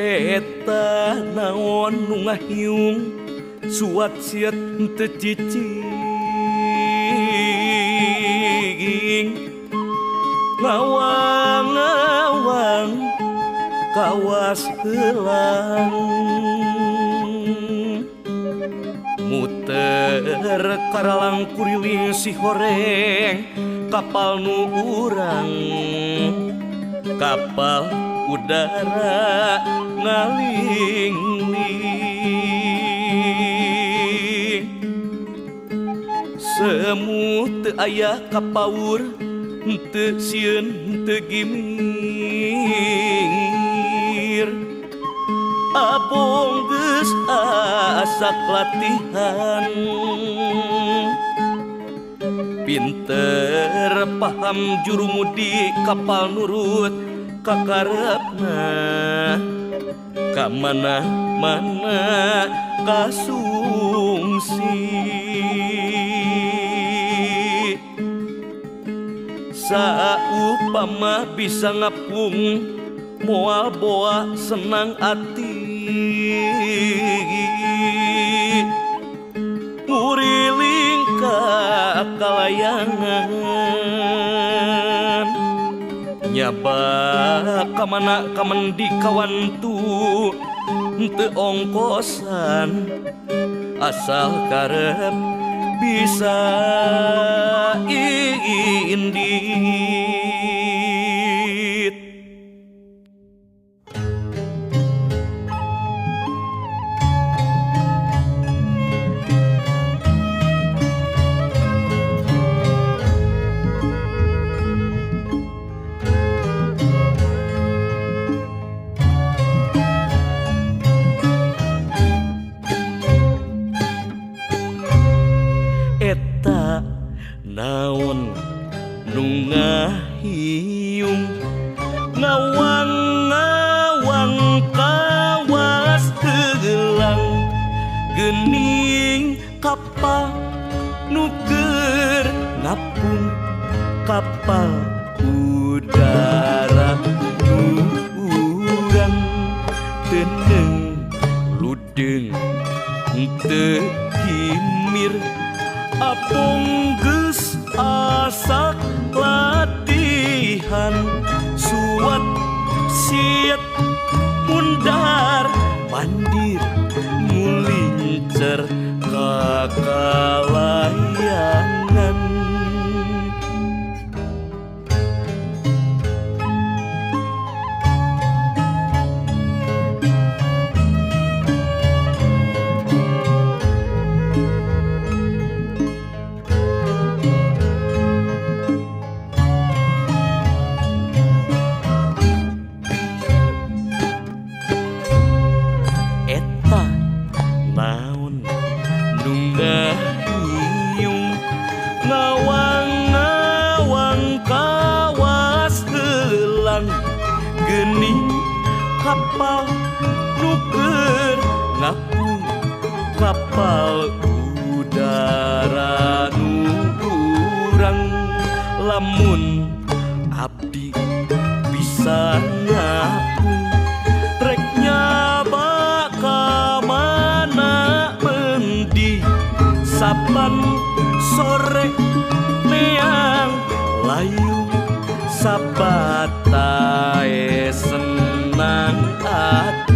Eta naon nu ngahiung suat siet teu cicing ngawang-ngawang kawas heulang muter karalang kuriling si horeng kapal nu urang kapal udara ngaling-ling semu teu aya kapaur teu sieun teu gimir abong geus asak latihan pinter paham jurumudi kapal nurut kakarepna ka mana-mana kasungsi saupama bisa ngapung moal boa senang ati nguriling ka kalayangan nyaba kamana kamendi kawantu teu ongkosan asal karep bisa indit. Eta naon nu ngahiung ngawang-ngawang kawas heulang geuning kapal nu keur ngapung kapal udara nu urang teneng ludeung teu kimir apung geus asak latihan suat siet mundar mandir mulincer ka kalayangan. Eta naon nu ngahiung ngawang-ngawang kawas heulang geuning kapal nu keur ngapung kapal udara nu urang lamun abdi bisa ngapung rek nyaba ka mana mendi saban sore neang layu sabatae senang ati.